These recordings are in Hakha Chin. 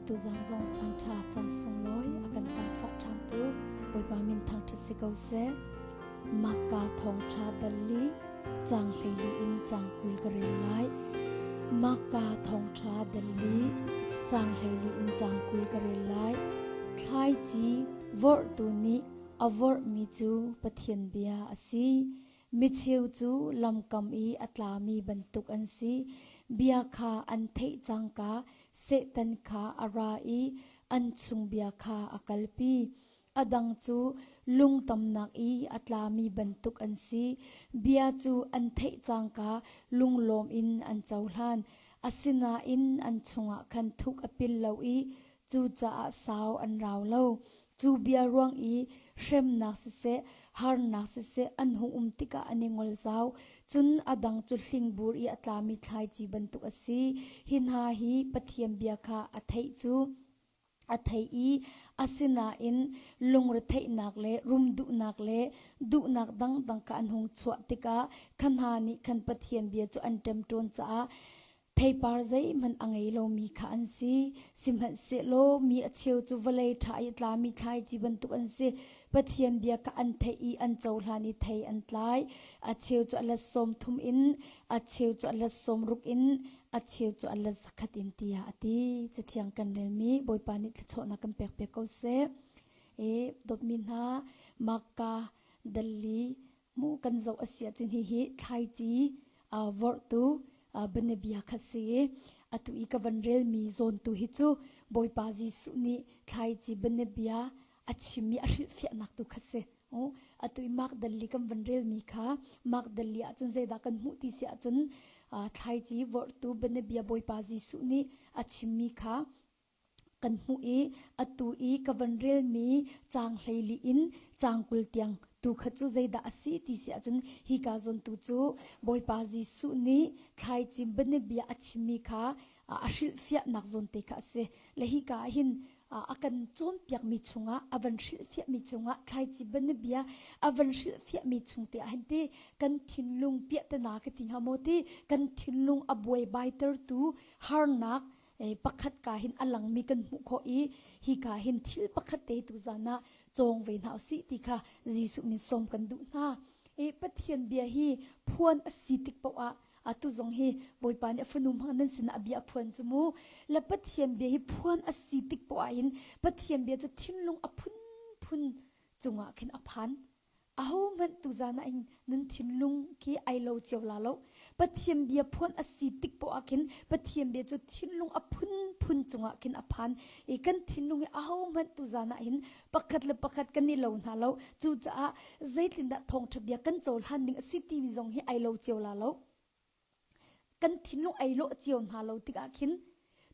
Tuzan zong caan ṭha caan sunglawi a kan zaangfah ṭhantu Bawipa min thangṭhat si ko seh. Makka thawngṭha dal li caang 14 in caang 20 ka rel lai. Makka thawngṭha dal li caang 14 in caang 20 ka rel lai. Thlaici vorhtu nih a vorhmi cu Pathian bia a si. Micheu cu lamkam i a tlami bantuk an si. Bia kha an theih cangka Satan kha a ra i an chung bia kha a kalpi. A dang cu lungtamnak i a tlami bantuk an si. Bia cu an theih cangka lunglawm in an cohlan. Asinain an chungah khan thuk a pil lo i cucaah sau an rau lo. Cu bia ruang i hremnak siseh, harnak siseh an hung um tikah an i ngol zau. Cun a dang cu hlingbur i a tlami thlaici bantuk a si. Hi hna hi Pathian bia kha a theih cu a theih i asinain lungretheihnak le rum duhnak le duhnak dangdang kha an hung chuah tikah kha hna nih khan Pathian bia cu an ṭemṭawn caah Theipar zeihmanh a ngei lomi kha an si. Sihmanhsehlaw mi a cheu cu vawlei ṭha i a tlami thlaici bantuk an si. Pathian bia kha an theih i an cohlan i thei an tlai. A cheu cu a let 30 in, a cheu cu a let 60 in, a cheu cu a let 100 in tiah a ti. Cathiang kan relmi Bawipa nih thluachuahnak kan pek piak ko seh. E, dawtmi hna, Makka, Dalli, mu kan zoh a si ahcun hihi thlaici vorhtu banabia kha si i atu i ka van relmi zawntu hi cu Bawipa Jesuh nih thlaici banabia a chimmi a hrilhfiahnak tu kha si. Atu i Mark Dalli kan van relmi kha Mark Dalli ahcun zeidah kan hmuh ti si ahcun thlaici vorhtu banabia Bawipa Jesuh nih a chimmi kha kan hmuh i atu i ka van relmi caang 14 in caang 20 tiang tu kha cu zeidah a si ti si ahcun hika zawn tu cu Bawipa Jesuh nih thlaicim bianabia a chimmi kha a hrilhfiahnak zawn te kha a si. Le hika ah hin a kan cawnpiakmi chungah a van hrilhfiahmi chungah thlaici bianabia a van hrilhfiahmi chung te ah hin ti kan thinlung piahtana ka ti hnga maw ti kan thinlung a buaibaitertu harnak pakhat ka hin a langmi kan hmuh khawh i hi ka hin thil pakhat te tu zan ah cawng ve hna usih ti kha Jesuh min sawm kan duh hna. E Pathian bia hi phuan a si tik paoh ah atu zong hi Bawipa nih a fanu hmang nan sinah a bia a phuan cu mu. Le Pathian bia hi phuan a si tik paoh ah hin Pathian bia cu thinlung a phunphun cungah khin a phan. Ahohmanh tuzan ah hin nan thinlung khi ai lo cio la lo. Pathian bia phuan a si tik poah ah khin Pathian bia cu thinlung a phunphun cungah khin a phan. I kan thinlung hi ahohmanh tuzan ah hin pakhat le pakhat kan i lo hna lo. Cucaah zeitindah thawngṭha bia kan cohlan ding a si timi zong hi ai lo cio la lo. Kan thinlung ai lawh cio hna lo tikah khin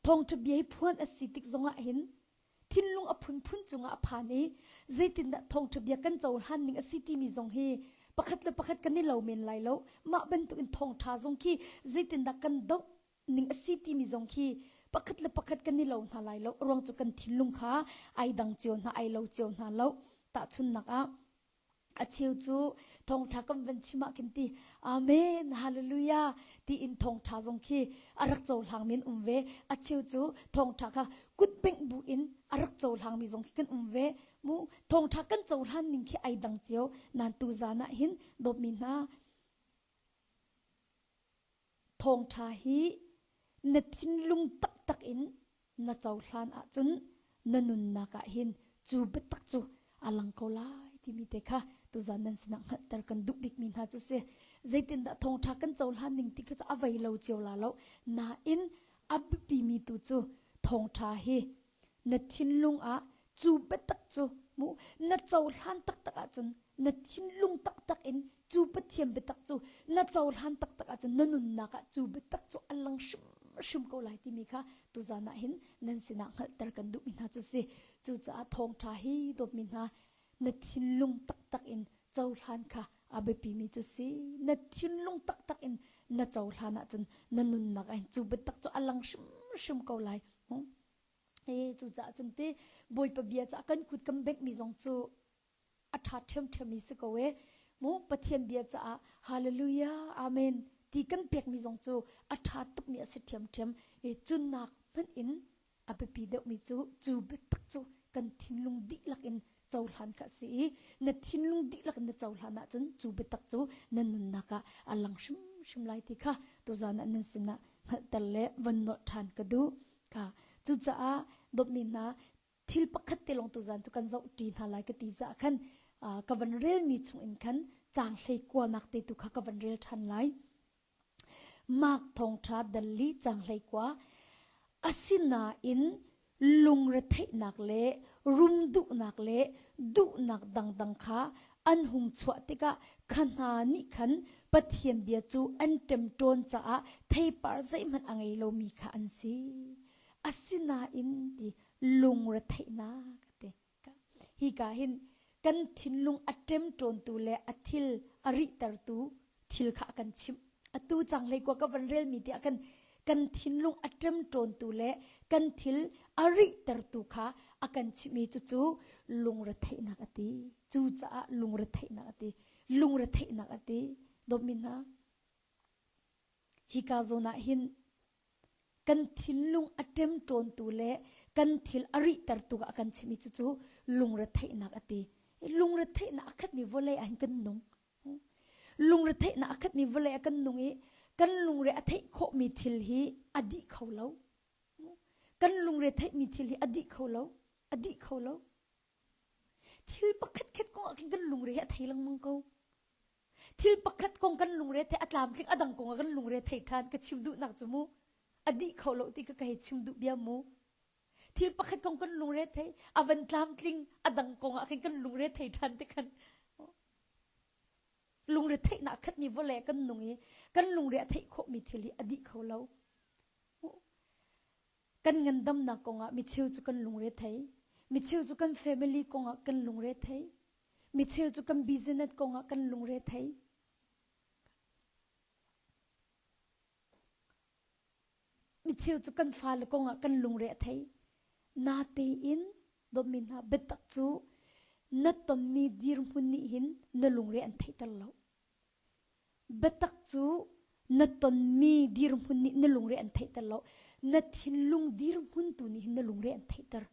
thawngṭha bia hi phuan a si tik zongah hin thinlung a phunphun cungah a phan i zeitindah thawngṭha bia kan cohlan ning a si timi zong hi pakhat le pakhat kan i lo men lai lo. Mah bantukin thawngṭha zong khi zeitindah kan doh ning a si timi zong khi pakhat le pakhat kan i lo hna lai lo. Ruang cu kan thinlung kha ai dang cio hna, ai lo cio hna lo. Tahchunhnak ah A cheu cu thawngṭha kan van chim ah khin ti Amen Hallelujah tiin thawngṭha zong khi a rak cohlangmi an um ve. A cheu cu thawngṭha kha kutbengh bu in a rak cohlangmi zong khi kan um ve. Mu thawngṭha kan cohlan ning khi ai dang cio. Nain tuzaan ah hin dawtmi hna Thawngṭha hi na thinlung taktak in na cohlan ahcun na nunnak ah hin cu biatak cu a lang ko lai timi te kha tuzan nan sinah hngalhter kan duh bikmi hna cu si. Zeitindah thawngṭha kan cohlan ning ti kha cu a vei lo cio la lo. Nain a biapimi tu cu thawngṭha hi na thinlung ah cu biatak cu mu na cohlan taktak ahcun na thinlung taktak in cu Pathian biatak cu na cohlan taktak ahcun na nunnak ah cu biatak cu a lang hrimhrim ko lai timi kha tuzan ah hin nan sinah hngalhter kan duhmi hna cu si. Cucaah thawngṭha hi dawtmi hna na thinlung taktak in cohlan kha a biapimi cu si. Na thinlung taktak in na cohlan ahcun na nunnak ah hin cu biatak cu a lang hrimhrim ko lai. Cucaah cun ti Bawipa bia caah kan kut kan benghmi zong cu a ṭha ṭhiamṭhiammi si ko e. Mu Pathian bia caah Hallelujah Amen ti kan pekmi zong cu a ṭha tukmi a si ṭhiamṭhiam. I cunnak hmanh in a biapi. biapi deuhmi cu cu biatak cu kan thinlung dihlak in cohlan kha a si i na thinlung dihlak in na cohlan ahcun cu biatak cu na nunnak ah a lang hrimhrim lai ti kha tuzan ah nan sinah hngalhter le von nolh ṭhan ka duh. Kha cucaah dawtmi hna thil pakhat te lawng tuzan cu kan zoh ṭi hna lai ka ti zah khan ka van relmi chung in khan caang hlei kuanak te tu kha ka van rel ṭhan lai. Mark thawngṭha dal li caang 19 Asinain lungretheihnak le rum duhnak le duhnak dangdang kha an hung chuah tikah kha hna nih khan Pathian bia cu an ṭemṭawn caah theipar zeihmanh a ngei lomi kha an si. Asinain ti lungretheihnak a ti. Hika hin kan thinlung a ṭemṭawntu le a thil a rihtertu thil kha a kan chimh. Atu cang hlei kua ka van relmi tiah kan kan thinlung a ṭemṭawntu le kan thil a rihtertu kha a kan chimhmi cucu lungretheihnak a ti. Cucaah lungretheihnak a ti. Lungretheihnak a ti. Dawtmi hna, hika zawn ah hin kan thinlung a ṭemṭawntu le kan thil a rihtertu a kan chimmi cucu lungretheihnak a ti. Lungretheihnak a khatmi vawlei ah hin kan nung. Lungretheihnak a khatmi vawlei ah kan nung i kan lungre a theih khawhmi thil hi a dih kho lo. Kan lungre theihmi thil hi a dih kho lo. A dih kho lo. Thil pakhat khat kong ah khin kan lungre hi a thei lengmang ko. Thil pakhat kong kan lungre the a tlamtling a dang kong ah kan lungre thei ṭhan ka chim duhnak cu mu a dih kho lo ti ka ka hei chim duh bia mu. Thil pakhat kong kan lungre thei a van tlamtling a dang kong ah khin kan lungre thei ṭhan te khan lungre theihnak khatmi vawlei kan nung i kan lungre a theih khawhmi thil hi a dih kho lo. Kan ngandamnak kongah micheu cu kan lungre thei. Micheu cu kan family kongah kan lungre thei. Micheu cu kan business kongah kan lungre thei. Micheu cu kan fale kongah kan lungre a thei. Natein dawtmi hna biatak cu na tonmi dirhmun nih hin na lungre an theihter lo. Biatak cu na tonmi dirhmun nih na lungre an theihter lo. Na thinlung dirhmun tu nih hin na lungre an theihter.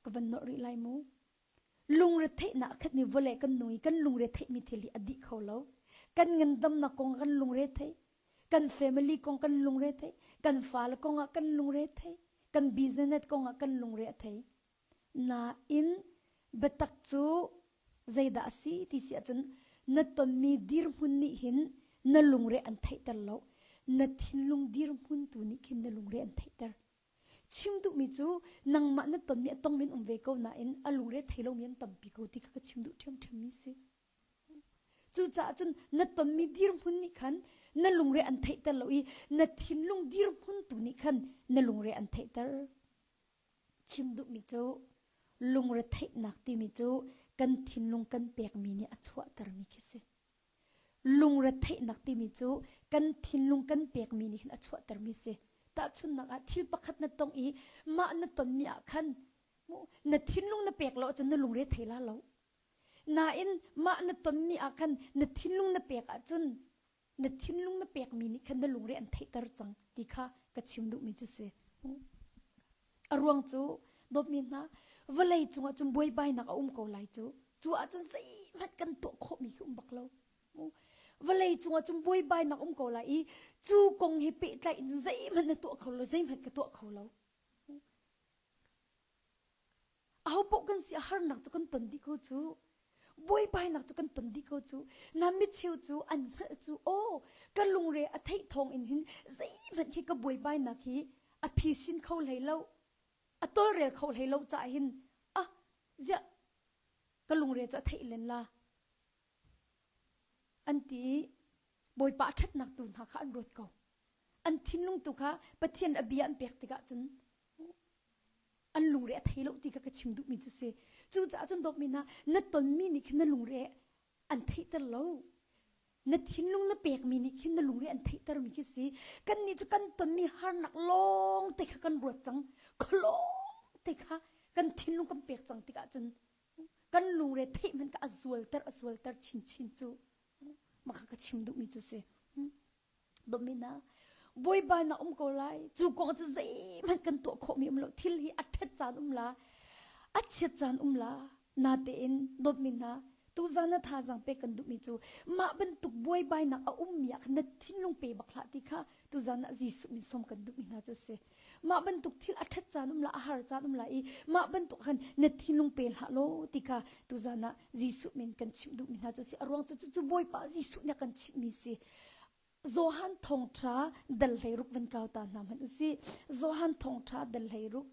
Ka van nolh rih lai mu. Lungretheihnak a khatmi vawlei kan nung i kan lungretheihmi thil hi a dih kho lo. Kan ngandamnak kong kan lungre thei. Kan family kong kan lungre thei. Kan fale kong ah kan lungre thei. Kan business kong ah kan lungre a thei. Nain biatak cu zeidah a si ti si ahcun na tonmi dirhmun nih hin na lungre an theihter lo. Na thinlung dirhmun tu nih khin na lungre an theihter. Chim duhmi cu nangmah na tonmi a tongmi an um ve ko nain a lungre thei lomi an tampi ko ti kha ka chim duh ṭhiamṭhiammi si. Cucaah cun na tonmi dirhmun nih khan na lungre an theihter lo i na thinlung dirhmun tu nih khan na lungre an theihter. Chim duhmi cu lungre theihnak timi cu kan thinlung kan pekmi nih a chuahtermi khi si. Lungretheihnak timi cu kan thinlung kan pekmi nih hin a chuahtermi si. Tahchunhnak ah thil pakhat na tong i mah na tonmi ah khan na thinlung na pek lo ahcun na lungre thei la lo. Nain mah na tonmi ah khan na thinlung na pek ahcun na thinlung na pekmi nih khan na lungre an theihter cang ti kha ka chim duhmi cu si. A ruang cu dawtmi hna vawlei cungah cun buaibainak a um ko lai cu. Cu ahcun zeihmanh kan tuah khawhmi khi um bak lo. Vawlei cungah cun buaibainak um ko lai i cu kong he pehtlaih in zeihmanh na tuah kho lo, zeihmanh ka tuah kho lo. Ahopaoh kan si a harnak cu kan ton dih ko cu. Buaibainak cu kan ton dih ko cu. Na micheu cu an hngalh cu aw ka lungre a theih thawng in hin zeihmanh hi ka buaibainak hi a phisin kho hlei lo a tawlrel kho hlei lo caah hin ah ziah ka lungre cu a theih len la an ti i Bawipa a ṭhatnak tu hna kha an ruat ko. An thinlung tu kha Pathian a bia an pek tikah cun an lungre a thei lo ti kha ka chim duhmi cu si. Cucaah cun dawtmi hna na tonmi nih khin na lungre an theihter lo. Na thinlung na pekmi nih khin na lungre an theihtermi khi si. Kannih cu kan tonmi harnak lawng te kha kan ruat cang. Khualawng te kha kan thinlung kan pek cang tikah cun kan lungre theih hmanh ka a zualter a zualter chinchin cu mah kha ka chim duhmi cu si. Dawtmi hna. Buaibainak um ko lai. Cu kong cu zeihmanh kan tuah khawhmi um lo. Thil hi a ṭhat caan um la, a chiat caan um la. Natein dawtmi hna, tuzan na thazaang pek kan duhmi cu mah bantuk buaibainak a ummi ah khan na thinlung pe bak hlah ti kha tuzan ah Jesuh min sawm kan duhmi hna cu a si. Mah bantuk thil a ṭhat caan um la, a har caan um la i mah bantuk khan na thinlung pe hlah law ti kha tuzan ah Jesuh min kan chimh duhmi hna cu a si. A ruang cu cucu Bawipa Jesuh nih a kan chimhmi si. Johan thawngṭha dal 16 van kau ta hna hmanh usih. Johan thawngṭha dal 16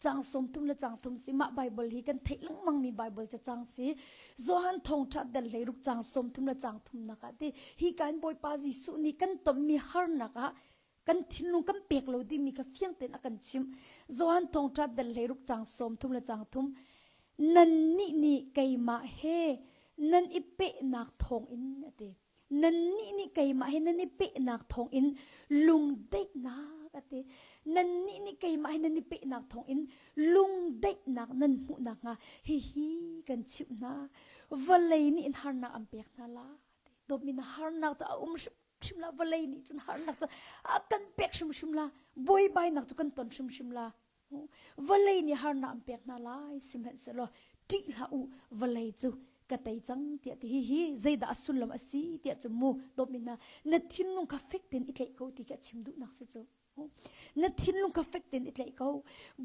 Caang 30 le caang thum si mah Baibal hi kan theih lengmangmi Baibal cacang si. Johan thawngṭha dal 16 caang 30 le caang thumnak ah ti hi kan Bawipa Jesuh nih kan tonmi harnak ah kan thinlung kan pek lo dingmi kha fiang tein a kan chimh. Johan thawngṭha dal 16 caang 30 le caang thum nannih nih keimah he nan i pehnak thawngin a ti. Nannih nih keimah he nan i pehnak thawngin lungdaihnak a ti. Nannih nih keimah he nan i pehnak thawngin lungdaihnak nan hmuh nakhnga hihi kan chimh hna. Vawlei nih in harnak an pek hna la. Dawtmi na harnak cu a um hrimhrim la. Vawlei nih cun harnak cu a kan pek hrimhrim la. Buaibainak cu kan ton hrimhrim la. Vawlei nih harnak an pek hna lai sihmanhsehlaw ṭih hlah u vawlei cu ka tei cang tiah ti hihi zeidah a sullam a si tiah cu mu dawtmi hna na thinlung kha fek tein i tlaih ko ti khi a chim duhnak si cu na thinlung kha fek tein i tlaih ko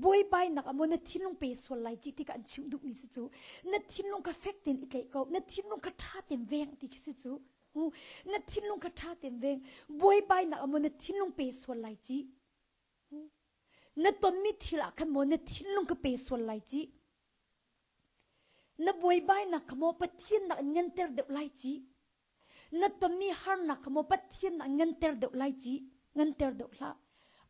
buaibainak ah maw na thinlung pe sual lai ti tikah an chim duhmi si cu na thinlung kha fek tein i tlaih ko na thinlung kha ṭha tein veng ti khi si cu na thinlung kha ṭha tein veng buaibainak ah maw na thinlung pe sual lai ci Na tonmi thil ah khan maw na thinlung ka pe sual lai ci? Na buaibainak kha maw Pathian nak in nganter deuh lai ci? Na tonmi harnak kha maw Pathian nak nganter deuh lai ci? Nganter deuh hlah.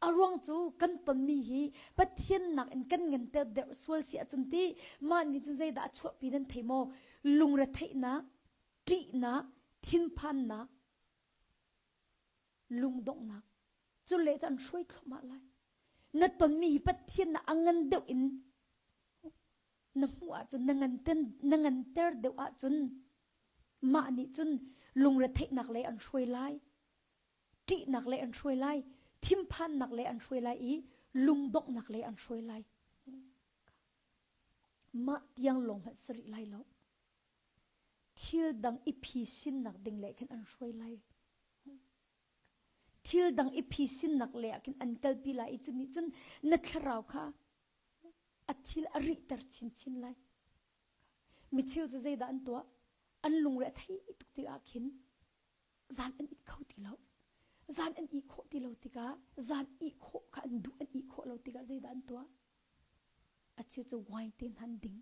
A ruang cu kan tonmi hi Pathian nak in kan nganter deuh sual si ahcun ti mah nih cun zeidah a chuahpi nan thei maw? Lungretheihnak, ṭihnak, thinphannak, lungdonghnak cu le cu an hruai thluahmah lai na tonmi hi Pathian na a ngan deuh in na hmuh ahcun na nganten na nganter deuh ahcun mah nih cun lungretheihnak lei an hruai lai ṭihnak lei an hruai lai thinphannak lei an hruai lai i lungdonghnak lei an hruai lai mah tiang lawng hmanh si rih lai lo Thil dang i phisinnak ding le khin an hruai lai. Thil dang i phisinnak le ah khin an kalpi lai i cu nih cun na thlarau kha a thil a rihter chinchin lai. Micheu cu zeidah an tuah? An lungre a thei tuk tikah khin zan an it kho ti lo. Zan an ih khawh ti lo tikah zan ih khawh kha an duh an ih khawh lo tikah zeidah an tuah? A cheu cu wine te hna an ding.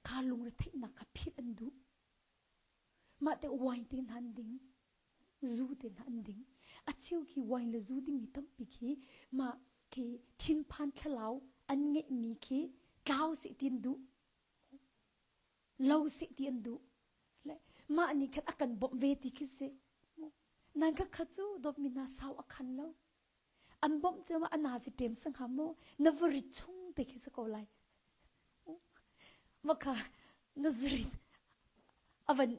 Kha lungretheihnak kha philh an duh. Mah te wine te hna an ding. Zu te hna an ding. A cheu khi wine le zu dingmi tampi khi mah khi thinphan thlalau an ngeihmi khi tlau seh ti an duh. Lo seh ti an duh. Le mah nih khan a kan bawmh ve ti khi si. Nan kha kha cu dawtmi hna sau a khan lo. An bawmh cu a na si ṭem si hnga maw? Na va rit chung te khi si ko lai. Maka na zurit a van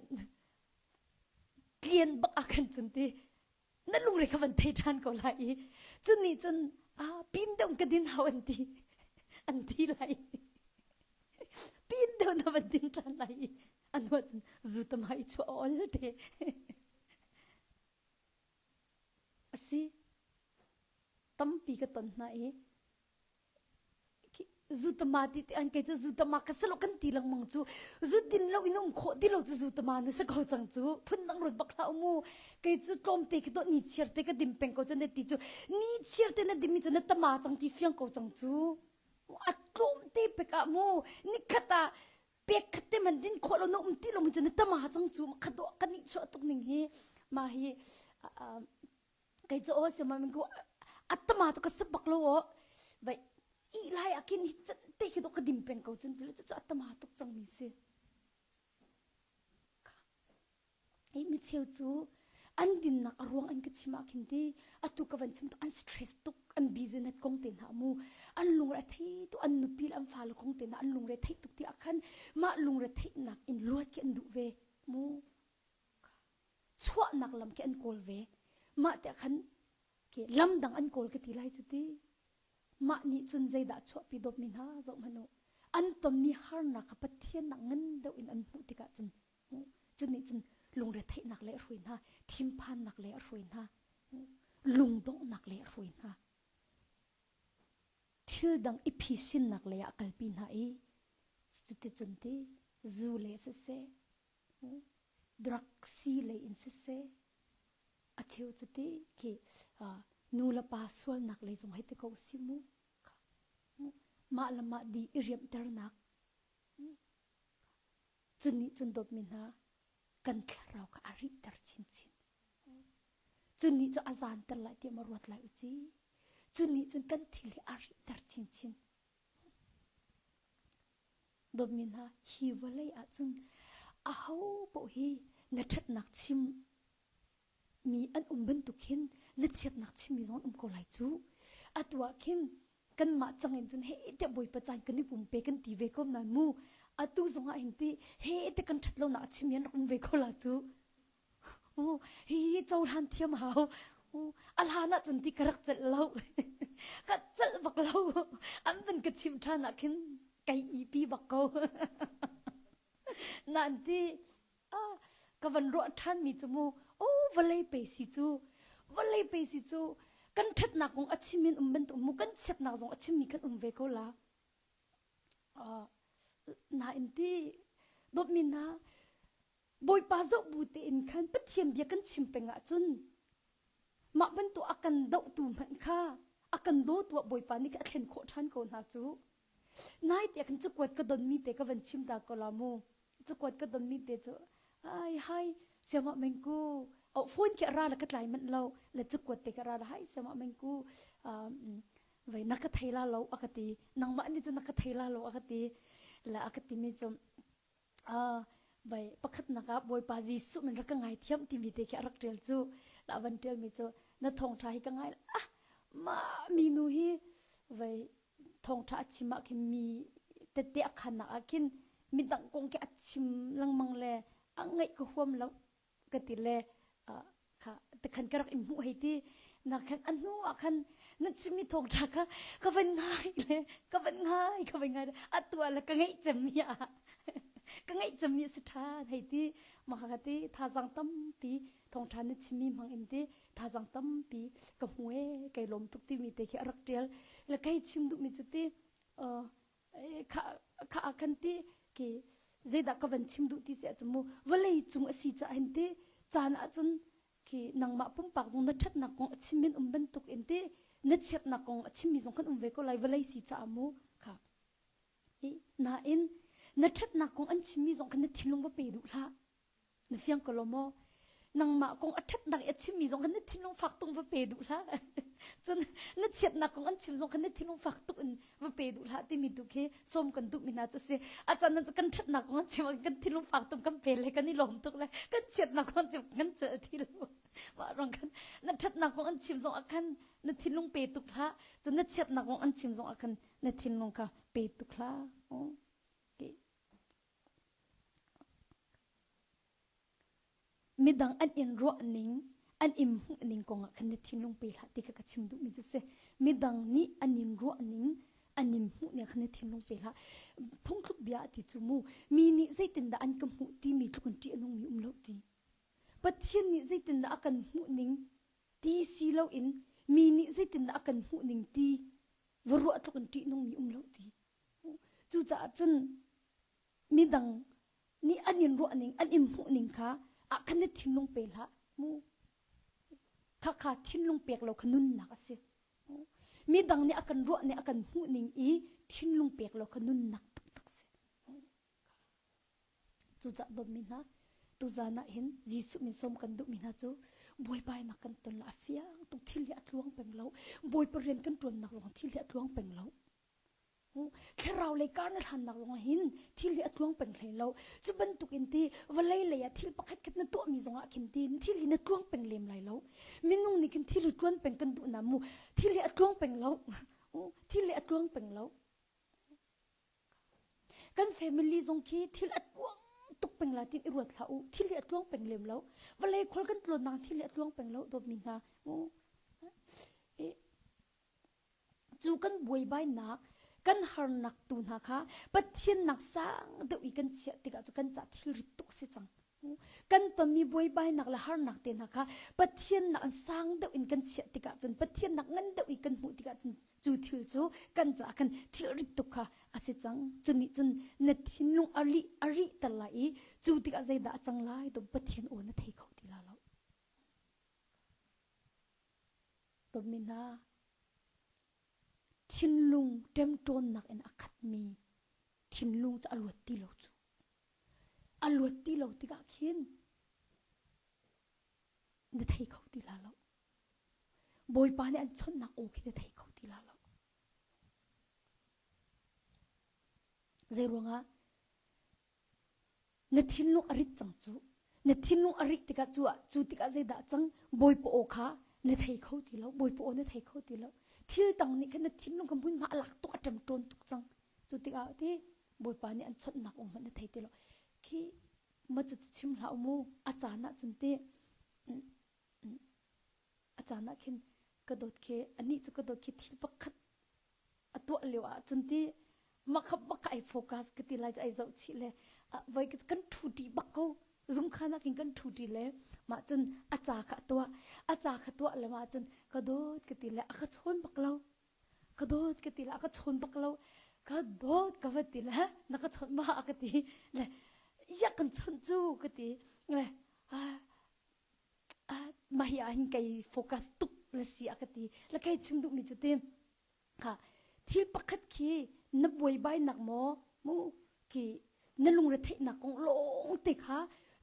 tlian bak ah khan cun ti na lungre kha van thei ṭhan ko lai i cun nih cun ah pin deuh ka din hau an ti an ti lai pin deuh na van din ṭhan lai i an hnuah cun zu tama i chuah ol te A si. Tampi ka ton hna i zutama ti ti an kei cu zutama ka si lo kan ti lengmang cu zu din lo in um khawh ti lo cu zutama na si ko cang cu phundang ruat bak hlah mu kei cu tlawmte khi dawh ni chiar te ka dim peng ko cu na ti cu ni chiar te na dim mi cu na tama cang ti fiang ko cang cu a tlawmte pek ah mu nikhat ah pek khat te man din khawh lo na um ti lo mi cu na tama cang cu kha dawh kan nih chuah tuk ning hi ma hi kei cu aw sima min ku atama cu ka sap bak lo aw vai i lai akin hi te khi do ka dim peng ko cun ti cu atama tuk cang mi si Hi micheu cu an dinnak a ruang an ka chim ah khin ti atu ka van chim an stress tuk an busy net kong te hna mu an lungre a thei tuk an nupi le an fale kong te hna an lungre thei tuk ti ah khan mah lungre theihnak in luat khi an duh ve mu chuahnak lam khi an kawl ve. Mah tiah khan ke lam dang an kawl ka ti lai cu ti. Mah nih cun zeidah chuahpi dawtmi hna zoh hmanh u. An tonmi harnak kha Pathian nak ngan deuh in an hmuh tikah cun cu nih cun lungretheihnak le a hruai hna, thinphannak le a hruai hna, lungdonghnak le a hruai hna. Thil dang i phisinnak lei ah kalpi hna i cuticun ti zu le siseh, drug si lei in siseh, a cheu cu ti khi nu le pa sualnak lei zong hei ti ko si mu. Mah le mah di i riamhternak cu nih cun dawtmi hna kan thlarau kha a rihter chinchin. Cu nih cu a zanter lai tiah ma ruat lai u ci. Cu nih cun kan thil hi a rihter chinchin. Dawtmi hna, hi vawlei ah cun aho paoh hi na ṭhatnak chim mi an um bantuk hin na chiatnak chimmi zong an um ko lai cu. Atu ah khin kanmah cang in cun he tiah Bawipa caan kan i pumpe kan ti ve ko nain mu atu zong ah hin ti he te kan ṭhat lonak a chimmi an rak um ve ko la cu. Hi cohlan thiam hau. A hlan ah cun ti ka rak celh lo. Ka celh bak lo. An van ka chim ṭhan ah khin kai ipi bak ko. Nain ti ka van ruah ṭhan mi cu mu oh vawlei pe si cu vawlei pe si cu kan ṭhatnak kong a chim in um bantuk mu kan chiatnak zong a chimmi kan um ve ko la. Nain ti dawtmi hna Bawipa zoh bu tein khan Pathian bia kan chim peng ahcun mah bantuk a kan dohtu hmanh kha a kan dawtu ah Bawipa nih a thlen khawh ṭhan ko hna cu. Nai tiah khan cakuat ka donmi te ka van chim ta ko la mu. Cakuat ka donmi te cu ai hai siamah mengku oh phone khi a ra la ka tlai manh lo le cakuat te ka ra la hai siamah mengku um, vai na ka thei la lo a ka ti nangmah nih cun na ka thei la lo a ka ti la a ka timi cu vai pakhatnak ah Bawipa Jesuh min rak ka ngaithiam timi te khi a rak ṭial cu la van ṭialmi cu na thawngṭha hi ka ngai ah mah mi nu hi vai thawngṭha a chim ah khin mi tette a khannak ah khin midang kong khi a chim lengmang le a ngaih ka huam lo ka ti le kha tikhan ka rak in hmuh hei ti na khan a hnu ah khan na chimmi thawngṭha kha ka van ngai le ka van ngai ka van ngai le atu ah le ka ngeih cemmi ah ka ngeih cemmi a si ṭhan hei ti mah kha ti thazang tampi thawngṭha na chimmi hmang in ti thazang tampi ka hmu e kai lawm tuk timi te khi a rak ṭial le kai chim duhmi cu ti kha kha ah khan ti ki zeidah ka van chim duh ti si ahcun mu vawlei cung a si caah hin ti caan ahcun khi nangmah pumpak zong na ṭhatnak kong a chim in um bantuk in ti na chiatnak kong a chimmi zong kan um ve ko lai vawlei si caah mu kha nain na ṭhatnak kong an chimmi zong khan na thinlung va pe duh hlah Na fiang ko lo maw? Nangmah kong a ṭhatnak i a chimmi zong kha na thinlung fak tuk va pe duh hlah. Cun na chiatnak kong an chim zong kha na thinlung fak tuk in va pe duh hlah timi tu khi sawm kan duhmi hna cu a si. A caan ah kan ṭhatnak kong an chim ah kan thinlung fak tuk kan pe le kan i lawm tuk le kan chiatnak kong an chim kan celh ti lo. Mah ruang khan na ṭhatnak kong an chim zong ah khan na thinlung pe tuk hlah. Cun na chiatnak kong an chim zong ah khan na thinlung kha pe tuk hlah. Midang an in ruahning, an in hmuhning kongah khan na thinlung pe hlah ti kha ka chim duhmi cu si. Midang nih an in ruahning, an in hmuhning khan na thinlung pe hlah. Phungthluk bia a ti cu mu, mi nih zeitindah an ka hmuh timi tluk in ṭih a nungmi um lo ti. Pathian nih zeitindah a kan hmuhning ti si loin mi nih zeitindah a kan hmuhning ti va ruah tluk in ṭih nungmi um lo ti. Cucaah cun midang nih an in ruahning, an in hmuhning kha ah khan na thinlung pe hlah mu. Khakha thinlung pek lo kha nunnak a si. Midang nih a kan ruahning, a kan hmuhning i thinlung pek lo kha nunnak taktak si. Cucaah dawtmi hna, tuzan ah hin Jesuh min sawm kan duhmi hna cu Bawipa in a kan ton la a fiang tuk thil hi a tluang peng lo. Bawipa rian kan ṭuannak zong thil hi a tluang peng lo. Thlarau lei kar na hlannak zong ah hin thil hi a tluang peng hlei lo. Cu bantuk in ti vawlei lei ah thil pakhat khat na tuahmi zong ah khin ti thil hi na tluang peng lem lai lo. Minung nih khin thil hi tluan peng kan duh na mu. Thil hi a tluang peng lo. Thil hi a tluang peng lo. Kan family zong khi thil a tluang tuk peng la tin i ruat hlah u. Thil hi a tluang peng lem lo. Vawlei khual kan tlawnnak thil hi a tluang peng lo dawtmi hna. Cu kan buaibainak, kan harnak tu hna kha Pathian nak sang deuh i kan chiah tikah cu kan ca thilrit tuk si cang. Kan tonmi buaibainak le harnak te hna kha Pathian nak sang deuh in kan chiah tikah cun Pathian nak ngan deuh i kan hmuh tikah cun cu thil cu kan caah khan thilrit tuk kha a si cang. Cu nih cun na thinlung a rih a rih ter lai i cu tikah zeidah a cang lai tum Pathian aw na thei kho ti la lo. Tonmi hna thinlung ṭemṭawnnak in a khatmi thinlung cu a luat ti lo cu. A luat ti lo tikah khin na thei kho ti la lo. Bawipa nih an chawnhnak aw khi na thei kho ti la lo. Zei ruangah Na thinlung a rit cang cu. Na thinlung a rit tikah cu ah cu tikah zeidah cang Bawipa aw kha na thei kho ti lo. Bawipa aw na thei kho ti lo. Thil dang nih khan na thinlung kha hmunhma a lak tuk a ṭemṭawn tuk cang. Cu tikah ti Bawipa nih an chawnhnak aw hmanh na thei ti lo. Khi ma cu chim hlah u mu a caan ah cun ti a caan ah khin ka dawt khi anih cu ka dawt khi thil pakhat a tuah lio ah cun ti mah kha bak ai focus ka ti lai cu ai zoh chih le voi kan thu ṭi bak ko zungkhan ah khin kan thu ṭi le mah cun a ca kha a tuah a ca kha tuah le mah cun ka dawt ka ti le a ka chawn bak lo ka dawt ka ti le a ka chawn bak lo ka dawt ka va ti le na ka chawnh ma a ka ti le ya kan chawnh cu ka ti le mah hi ah hin kei focus tuk le si a ka ti le kei chim duhmi cu ti kha thil pakhat khi na buaibainak maw mu khi na lungretheihnak kong lawng te kha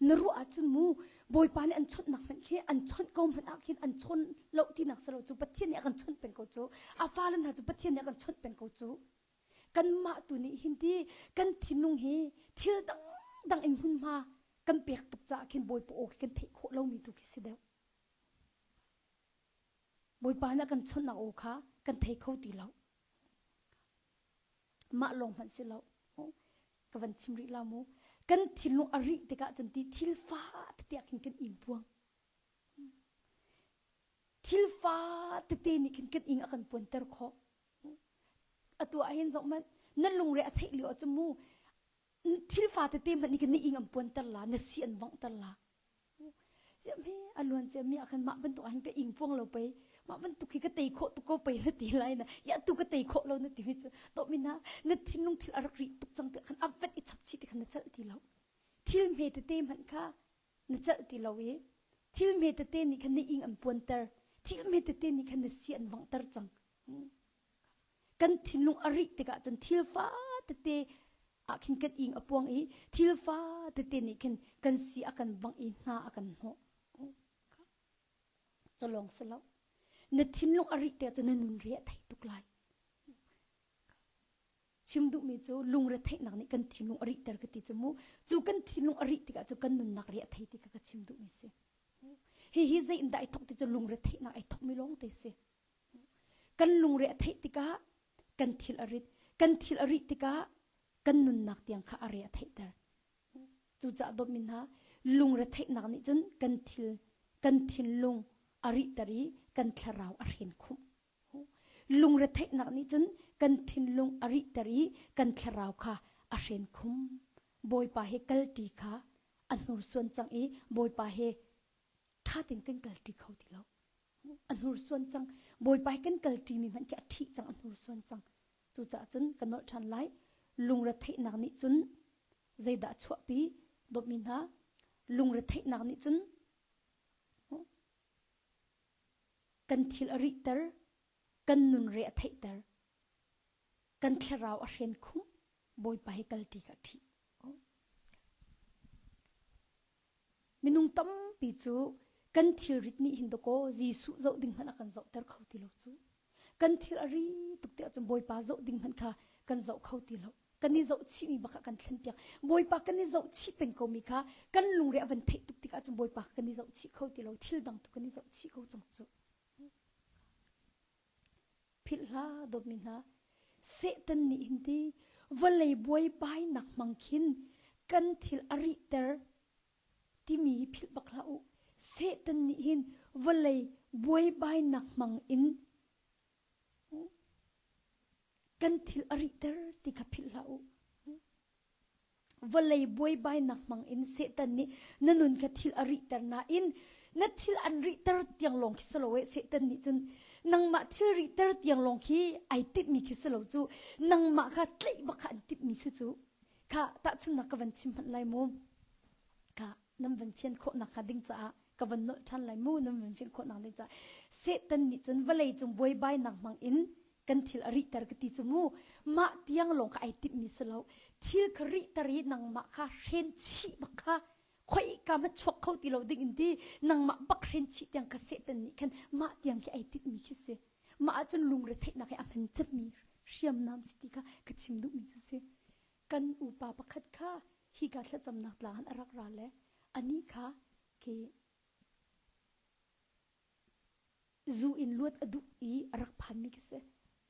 na ruah ahcun mu Bawipa nih an chawnhnak hmanh khi an chawnh ko hmanh ah khin an chawn lo tinak si lo cu Pathian nih a kan chawnh peng ko cu a fale hna cu Pathian nih a kan chawnh peng ko cu kanmah tu nih hin ti kan thinlung hi thil dangdang in hmunhma kan pek tuk caah khin Bawipa aw khi kan theih khawh lomi tu khi si deuh. Bawipa nih a kan chawnhnak aw kha kan thei kho ti lo. Mah lawng hmanh si lo. Ka van chim rih la mu. Kan thinlung a rih tikah cun ti thil fa tete ah khin kan ingpuang. Thil fa tete nih khin kan ing a kan puanter khawh. Atu ah hin zoh hmanh na lungre a theih lio ah cun mu thil fa tete hmanh nih khin na ing an puanter la na si an vanghter la Ziam hi a luan cia mi ah khan mah bantuk ah hin ka ing puang lo pei mah bantuk hi ka tei khawh tuk ko pei na ti lai na ya tu ka tei khawh lo na ti mi cu to mi na na thinlung thil a rak ri tuk cang ti khan a vet i chap chih ti khan na chalh ti lo thil hme tete hmanh kha na celh ti lo i thil hme tete nih khan na ing an puanter thil hme tete nih khan na si an vanghter cang kan thinlung a rih tikah cun thil fa tete ah khin kan ing a puang i thil fa tete nih khin kan si a kan vangh i hna a kan hnawh cawlawng si lo na thinlung a rih tikah cun na nun re a thei tuk lai Chim duhmi cu lungretheihnak nih kan thinlung a rihter ka ti cu mu. Cu kan thinlung a rih tikah cu kan nunnak ri a thei ti kha ka chim duhmi si. Hihi zei in dah ai thok ti cu lungretheihnak ai thokmi lawng te si. Kan lungre a theih tikah kan thil a rit. Kan thil a rih tikah kan nunnak tiang kha a re a theihter. Cucaah dawtmi hna, lungretheihnak nih cun kan thil kan thinlung a rihter i kan thlarau a hren khumh. Lungretheihnak nih cun kan thinlung a rihter i kan thlarau kha a hren khum. Bawipa he kalṭi kha a hnursuan cang i Bawipa he ṭha tein kan kalṭi kho ti lo. A hnursuan cang. Bawipa he kan kalṭimi hmanh khi a ṭhih cang, a hnursuan cang. Cucaah cun ka nolh ṭhan lai. Lungretheihnak nih cun zeidah a chuahpi? Dawtmi hna, lungretheihnak nih cun Kan thil a rihter, kan nun re a theihter, kan thlarau a hren khumh, Bawipa he kalṭi kha a ṭhih. Minung tampi cu kan thilrit nih hin dakaw Jesuh zoh ding hmanh a kan zohter kho ti lo cu. Kan thil a ri tuk tiah cun Bawipa zoh ding hmanh kha kan zoh kho ti lo. Kan i zoh chihmi bak ah kan thlenpiak. Bawipa kan i zoh chih peng komi kha kan lungre a van theih tuk tikah cun Bawipa kan i zoh chih kho ti lo. Thil dang tu kan i zoh chih ko cang cu. Philh hlah dawtmi hna. Satan nih hin ti vawlei buaibainak hmang khin Kan thil a rihter timi hi philh bak hlah u. Satan nih hin vawlei buaibainak hmang in kan thil a rihter ti kha philh hlah u. Vawlei buaibainak hmang in Satan nih na nun kha thil a rihter nain na thil an rihter tiang lawng khi si lo eh Satan nih cun nangmah thil rihter tiang lawng khi ai timhmi khi si lo cu nangmah kha tlaih bak kha an timhmi cu cu kha tahchunhnak ka van chim hmanh lai mu kha nan van fian khawh nak hnga ding caah ka van nolh ṭhan lai mu nan van fian khawh nak ding caah Satan nih cun vawlei cung buaibainak hmang in kan thil a rihter ka ti cu mu mah tiang lawng kha ai timhmi si lo thil kha rihter i nangmah kha hren chih bak kha khoi ka ma chuak kho ti lo ding in ti nangmah bak hren chih tiang kha Satan nih khan mah tiang khi ai timhmi khi si mah ahcun lungre theihnak hi a hman cemmi hriamnam si ti kha ka chim duhmi cu si kan upa pakhat kha hika thlacamnak tlang an a rak ra le anih kha khi zu in luat a duh i a rak phanmi khi si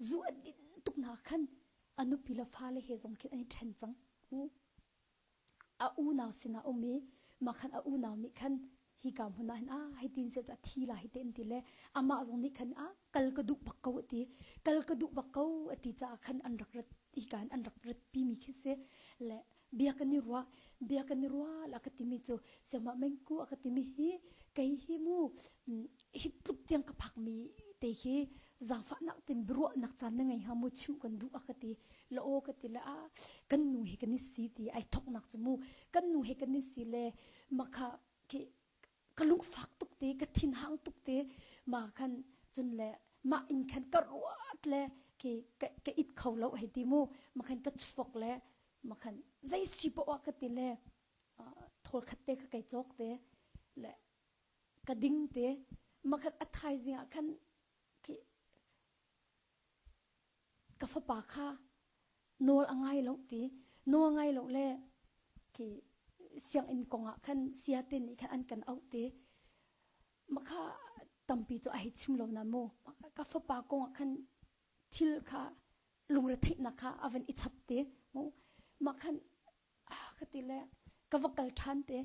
zu a din tuk na khan a nupi le fale he zong khin an i ṭhen cang a unau sinah um i mah khan a unau nih khan hika hmun ah hin a hei tin se ca thi la hi te an ti le amah zong nih khan a kal ka duh bak ko ati kal ka duh bak ko ati caah khan an rak rat hika hin an rak rat pi mi khi si le bia kan i ruah bia kan i ruah la ka timi cu siamah mengku a ka timi hi kei hi mu hi tluk tiang ka phak mi te hi zaangfahnak tin biaruahnak caan na ngei hnga mu chimh kan duh a ka ti la aw ka ti le a kan nu he kan i si ti ai thoknak cu mu kan nu he kan i si le makha khi ka lungfak tuk te ka thinhang tuk te ma khan cun le mah in khan ka ruat le khi ka, ka it kho lo hei ti mu ma khan ka chuak le ma khan zei si poah ka ti le thawl khat te ka kai cawk te le ka ding te ma khan a thaizing ah khan khi ka fapa kha nawl a ngai lo ti nawl ngai lo le khi sianginn kong ah khan siate nih khan an kan auh ti makha tampi cu a hei chim lo na mu ka fapa kong ah khan thil kha lungretheihnak kha a van i chap te mu mah khan ah ka ti le ka va kal ṭhan te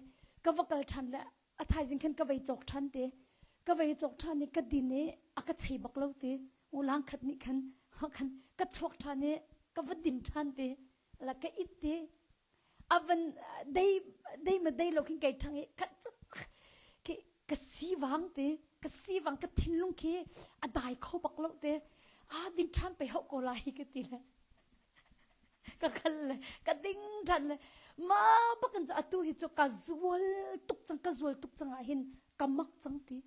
ka va kal ṭhan le a thaizing khan ka vei cawk ṭhan te ka vei cawk ṭhan i ka din i a ka chei bak lo ti ulang khat nih khan khan ka chuak ṭhan i ka va din ṭhan te la ka it ti a van dei dei ma dei lo khin kai ṭhang i khat khi ka si wang te ka si wang ka thinlung khi a dai kho bak lo te a din ṭhan pe hau ko lai ka ti le ka kal le ka ding ṭhan le ma bakin cu atu hi cu ka zual tuk cang ka zual tuk cang ah hin ka mak cang ti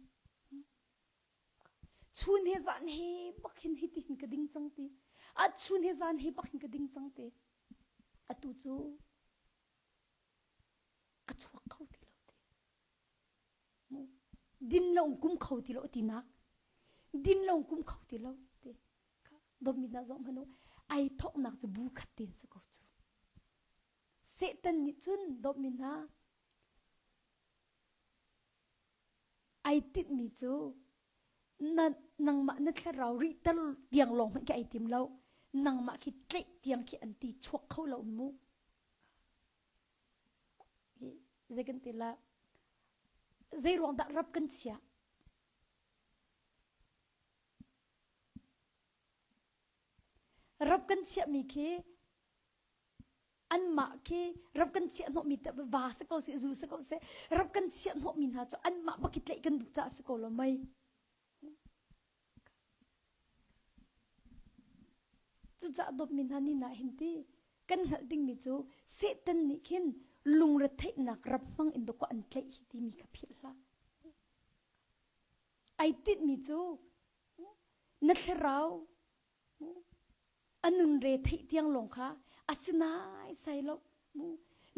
chun he zan he bak hin hi ti hin ka ding cang ti a chun he zan he bak hin ka ding cang ti atu cu ka chuak kho ti lo ti din lo kum kho ti lo ti nak din lo kum kho ti lo ti dawtmi hna zoh hmanh u ai thawknak cu bu khat tein si ko cu Satan nih cun dawtmi hna ai tinhmi cu na nangmah na thlarau rihter tiang lawng hmanh khi ai tim lo nangmah khi tlaih tiang khi an ti chuak kho lo mu zei kan ti la zei ruang dah rap kan chiah Rap kan chiahmi khi anmah khi rap kan chiah hnawhmi va si ko seh zu si ko seh rap kan chiah hnawhmi hna cu anmah bak i tlaih kan duh caah si ko lo mei. Cucaah dawtmi hna ni nah hin ti kan hngalh dingmi cu Satan nih khin lungretheihnak rap hmang in dawkaw an tlaih hi timi kha philh hlah. Ai tinhmi cu na thlarau a nun re theih tiang lawng kha a si nai sai lo